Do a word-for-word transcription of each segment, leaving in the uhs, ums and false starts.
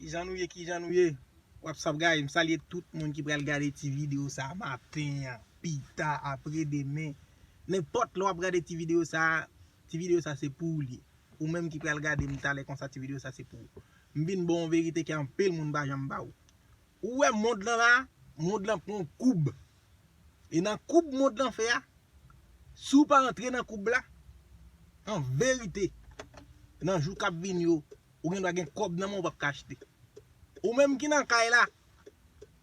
Kijan nou ye, kijan nou ye? What's up, guys? M salye tout moun ki pral gade ti videyo sa a maten an, pita, apre demen. Nenpòt lè w ap gade ti videyo sa a, ti videyo sa a se pou ou li ye. Ou menm ki pral gade m talè konsa, ti videyo sa a se pou ou. M vin ba w yon verite ke anpil moun pa janm ba w. Ou wè mond lan la, mond lan pran yon koub. E nan koub mond lan fè a, si w pa antre nan koub la, an verite, nan jou k ap vini yo, ou gen dwa gen kòb nan men w, ou p ap ka achte. Ou menm ki nan kay la,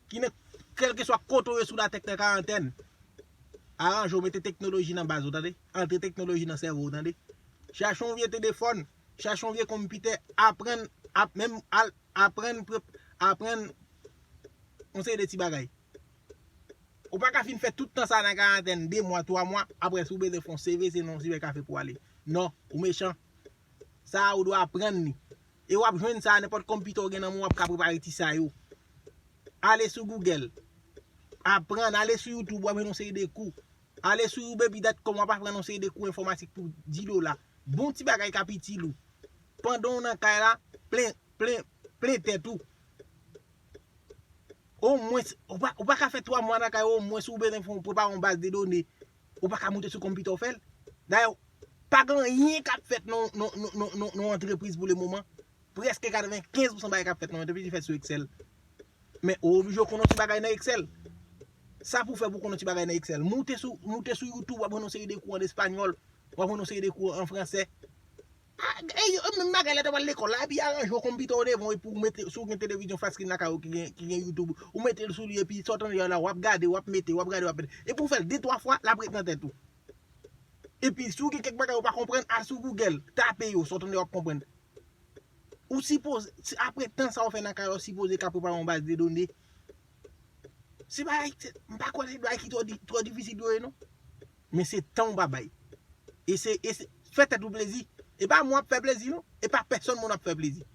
ki nan kèlkeswa kote w ye sou latè k nan karantèn, aranje w mete teknoloji nan baz ou, tande? Antre teknoloji nan sèvo w, tande? Chache yon vye telefòn, chache yon vye konpitè, aprann, ap, menm al, aprann, pre- aprann yon seri de ti bagay. Ou pa ka fin fè tout tan sa nan karantèn, de mwa, twa mwa, apre si w bezwen fè yon C V, se nan yon sibèkafe pou w ale. Non, ou mechan. Sa a, ou dwe aprann li. E w ap jwenn sa a, nenpòt konpitè w gen nan men w, w ap ka prepare ti sa yo. Ale sou Google. Aprann, ale sou YouTube, w ap jwenn yon seri de kou. Ale sou ubepi dot com, w ap aprann yon seri de kou enfòmatik pou di dola. Bon ti bagay k ap itil ou. Pandan w nan kay la, plen, plen, plen tèt ou. Omwens, ou pa, ou pa ka fè twa mwa nan kay, omwens ou bezwen fè, prepare yon baz de done. Ou pa ka moute sou konpitè w fè l. Dayè, pa gen anyen k ap fèt nan, nan, nan, nan, nan, nan antrepriz pou le moman. Prèske katrevenkenz pousan bagay k ap fèt nan antrepriz, li fèt sou Excel. Men ou oblije w konn yon ti bagay nan Excel. Sa pou fè pou w konn yon ti bagay nan Excel. Moute sou, moute sou YouTube, w ap jwenn yon seri de kou an espanyòl, w ap jwenn yon seri de kou an fransè. Ah, e yo, menm bagay lè w t ap al lekòl la, epi aranje w konpitè w devan w, epi w mete, si w gen televizyon flat screen lakay ou ki gen, ki gen YouTube, ou mete l sou li, epi sa w tande a la, w ap gade, w ap mete, w ap gade, w ap mete. Epi w fè l de, twa fwa, l ap ret nan tèt ou. Epi si w gen kèk bagay ou pa konprann, al sou Google, tape yo, sa w tande w ap konprann. Ou sipoze, si apre tan sa w fè nan kay la, ou sipoze ka prepare yon baz de done. Se bagay, se, m pa kwè se bagay ki twò di, twò difisil yo ye, non. Men se tan w pa bay. E se, e se, fè tèt ou plezi. E pa mwen ap fè plezi, non. E pa pèsonn moun ap fè plezi.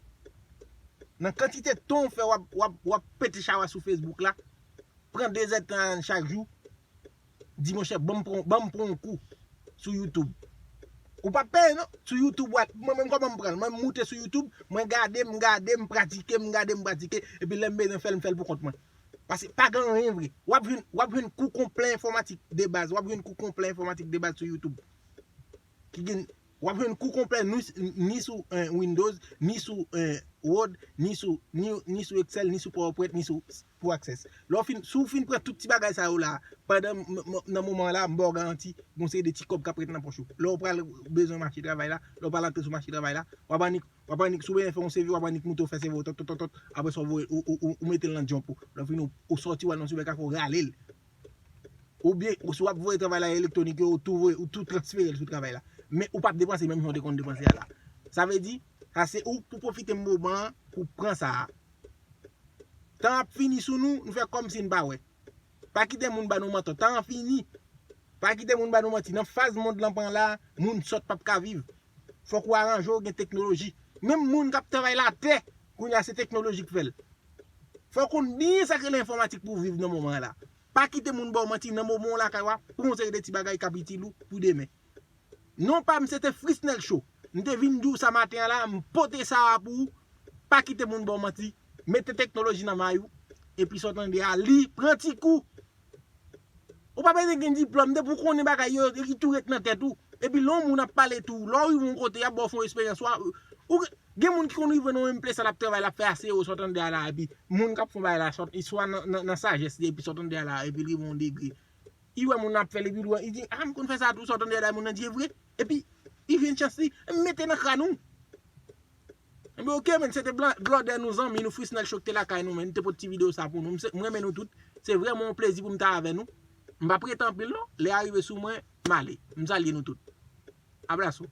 Nan kantite tan w fè, w ap, w ap, w ap pete chawa sou Facebook la, pran de zèdtan chak jou, di, monchè, ban m pran, ban m pran yon kou sou YouTube. Ou p ap peye, non. Sou YouTube, w a, mwen menm kòman m pran l? Mwen m moute sou YouTube, mwen gade, m gade, m pratike, m gade, m pratike, epi lè m bezwen fè l, m fè l pou kont mwen. Paske pa gen anyen vre. W ap jwenn, w ap jwenn kou konplè enfòmatik de baz. W ap jwenn kou konplè enfòmatik de baz sou YouTube. Ki gen, w ap jwenn kou konplè ni, ni sou, eh, Windows, ni sou, eh, Word, ni sou, ni, ni sou Excel, ni sou PowerPoint, ni sou, pou Access. Lè w fin, si w fin pran tout ti bagay sa yo la, pandan m, m, nan moman la, m ba w garanti, gon seri de ti kòb k ap ret nan pòch ou. Lè w pral bezwen mache travay la, lè w pral antre sou mache travay la, w ap annik W ap annik, si w bezwen fè yon C V, w ap annik moute w fè C V w, tot, tot, tot, tot. Apre sa, w voye, ou, ou, ou, ou mete l nan jump ou. Lè w fini, ou, ou sòti, w al nan sibèkafe, w rale l. Oubyen, ou, si w ap voye travay la elektwonik yo, ou tou voye, ou tou transfere l sou travay la. Men ou p ap depanse menm jan w te konn depanse a la. Sa vle di, sa se ou pou pwofite moman an, pou pran sa a. Tan ap fini sou nou, nou fè kòmsi n pa wè. Pa kite moun ba nou mantò. Tan an fini. Pa kite moun ba nou manti. Nan faz mond lan pran la, moun sòt p ap ka viv. Fòk ou aranje w gen teknoloji. Menm moun k ap travay latè, kounye a se teknoloji k fè l. Fò w konn byen sa k rele enfòmatik pou w viv nan moman an la. Pa kite moun ba w manti nan moman w lakay w a, pou yon seri de ti bagay k ap itil ou pou demen. Non pa m se te Frisnel Show. M te vin di w sa maten an la, m pote sa a pou ou. Pa kite moun ba w manti. Mete teknoloji nan may ou. Epi sa w tande a, li, pran ti kou. Ou pa bezwen gen diplòm, depi w konnen bagay yo, li tou ret nan tèt ou. Epi lè yon moun ap pale tou, lè w rive yon kote, y ap ba w fè yon eksperyans, w a, ou, gen moun ki konn rive nan yon menm plas, l ap travay, l ap fè A C O, sa w tande a la, epi moun k ap fè yon bagay la, sòt, swa nan, nan, nan sajès li, epi sa w tande a la, epi l rive yon degre. Li wè moun nan ap fè l, epi li wè, li di, "Ah, m konn fè sa tou, sa w tande a la, moun nan di e vre." Epi, li jwenn chans li, mete nan kràn ou. Ebyen, oke, men, se te blan-, blòdè nou, zanmi nou, Frisnel Show ki te lakay nou, men, te pote ti videyo sa pou nou. M se, m renmen nou tout. Se vrèman yon plezi pou m ta avè nou. M p ap rete anpil, non. Lè a rive sou mwen, m ale. M salye nou tout. Abrazo.